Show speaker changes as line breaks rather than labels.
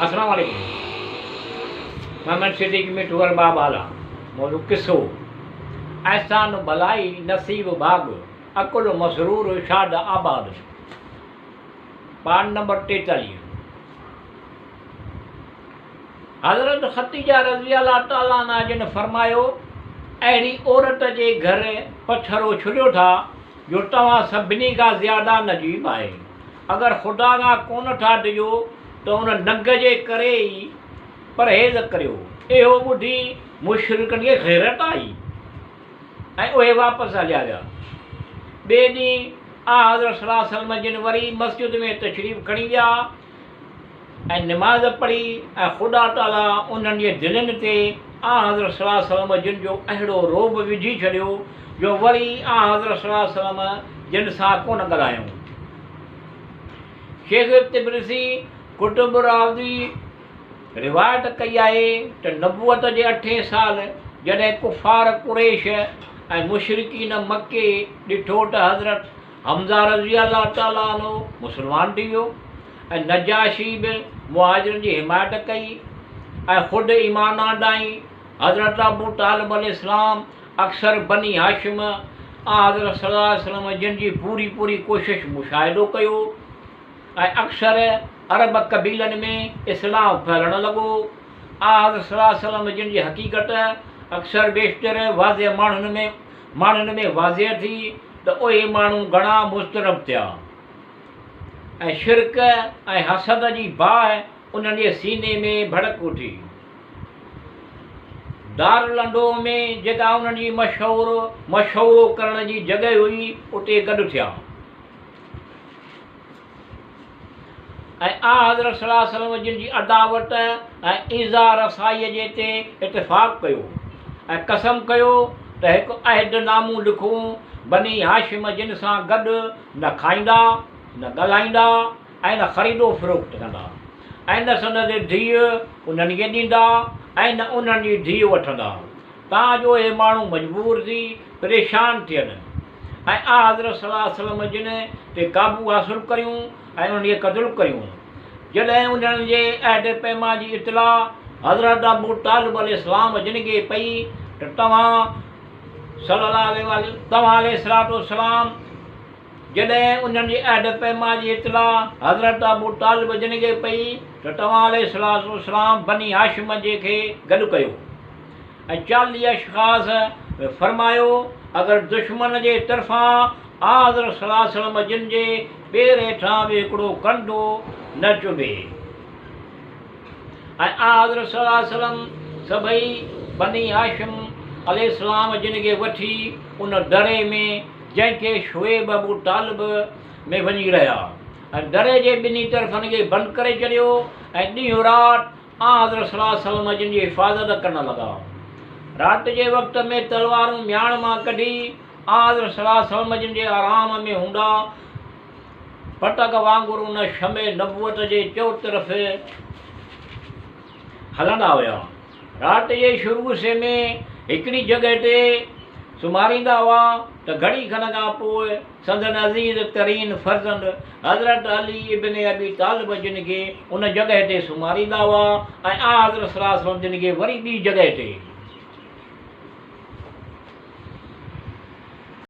السلام عليڪم محمد صديق مٺو ارباب هالا موضوع قصو احسان ڀلائي نصيب ڀاڳ عقل مسرور شاد آباد پارٽ نمبر 43. حضرت خديجه رضي الله تعالٰي عنها جن فرمايو، اهڙي عورت جي گهر پٿر اڇليو ٿا جو توهان سڀني کان زياده نجيب آهي. اگر خدا کان ڪونه ٿا ڊڄو ته ان ننگ جي ڪري ئي پرهيز ڪريو. اهو ٻڌي مشرڪن کي غيرت آئي ۽ اهي واپس هليا ويا. ٻئي ڏينهن آنحضرت صلي الله عليه وسلم جن وري مسجد ۾ تشريف کڻي ويا. ۽ نماز پڙهي ۽ خدا تعاليٰ انهن جي دلين تي آنحضرت صلي الله عليه وسلم جن جو اهڙو رعب وجهي ڇڏيو جو وري آنحضرت صلي الله عليه وسلم جن سان ڪونه ڳالهايائون. شيخ طبرسي ڪتب الرافضي روايت ڪئي آهي ته نبوت جي اٺين سال جڏهن ڪفار قريش ۽ مشرڪين مڪي ڏٺو ته حضرت حمزه رضي الله تعالٰي عنه مسلمان ٿي ويو ۽ نجاشي به مهاجرن جي حمايت ڪئي ۽ خود ايمان آندائين. حضرت ابو طالب عليه السلام اڪثر بني هاشم آنحضرت صلي الله عليه وسلم جن جي پوري پوري ڪوشش مشاهدو ڪيو ۽ اڪثر عرب قبيلن ۾ اسلام ڦهلڻ لڳو. آنحضرت صلي الله عليه وسلم جن جي حقيقت اڪثر بيشتر واضح ماڻهن ۾ ماڻهن ۾ واضح ٿي ته اهي ماڻهو گهڻا مضطرب ٿيا ۽ شرڪ ۽ حسد جي باهه انهن جي سيني ۾ ڀڙڪ اٿي. دارالندوه ۾ جيڪا انهن جي مشهور مشورو ڪرڻ جي جڳهه هئي، اتي گڏ ٿيا. ۽ آنحضرت صلي الله عليه وسلم جن جي عداوت ۽ ايذاء رسائيء جي تي اتفاق ڪيو ۽ قسم ڪيو ته هڪ عهد نامون لکون بني هاشم جن سان گڏ نه کائيندا، نه ڳالهائيندا ۽ نه خريد و فروخت ڪندا ۽ نه سندس ڌيء انهن کي ڏيندا ۽ نه انهن جي ڌيء وٺندا. تان جو اهي ماڻهو مجبور ٿي پريشان ٿين ۽ آنحضرت صلي الله عليه وسلم جن تي قابو حاصل ڪريون ۽ انهن کي قتل ڪريون. جڏهن انهن جي عهد پيمان جي اطلاع حضرت ابو طالب عليه السلام جن کي پئي ته توهان صلي الله عليه واٰله توهان عليه الصلوة والسلام جڏهن انهن جي عهد پيمان جي اطلاع حضرت ابو طالب جن کي پئي ته توهان عليه الصلوة والسلام بني هاشم جي کي گڏ ڪيو ۽ 40 اشخاص ۾ فرمايو اگر دشمن جي طرفان آنحضرت صلي الله عليه وسلم جن جي پير هيٺان به هڪڙو ڪنڊو نه چڀي ۽ آنحضرت صلي الله عليه وسلم سڀئي بني هاشم عليه السلام جن کي وٺي ان دري ۾ جنهن کي شعيب ابو طالب ۾ وڃي رهيا ۽ دري جي ٻنهي طرفن کي بند ڪري ڇڏيو ۽ ڏينهن رات آنحضرت صلي الله عليه وسلم جن جي حفاظت ڪرڻ لڳا. رات جي وقت ۾ تلوارون مياڻ مان ڪڍي آنحضرت صلي الله عليه وسلم جن جي آرام ۾ هوندا پٽڪ وانگر ان شمع نبوت جي چؤطرف هلندا هيا. رات جي شروع سي ۾ هڪڙي جڳهه تي سمهاريندا هئا ته گهڙي کن کان پوء سندن عزيز ترين فرزند حضرت علي ابن ابي طالب جن کي ان جڳهه تي سمهاريندا هئا ۽ آنحضرت صلي الله عليه وسلم جن کي وري ٻي جڳهه تي.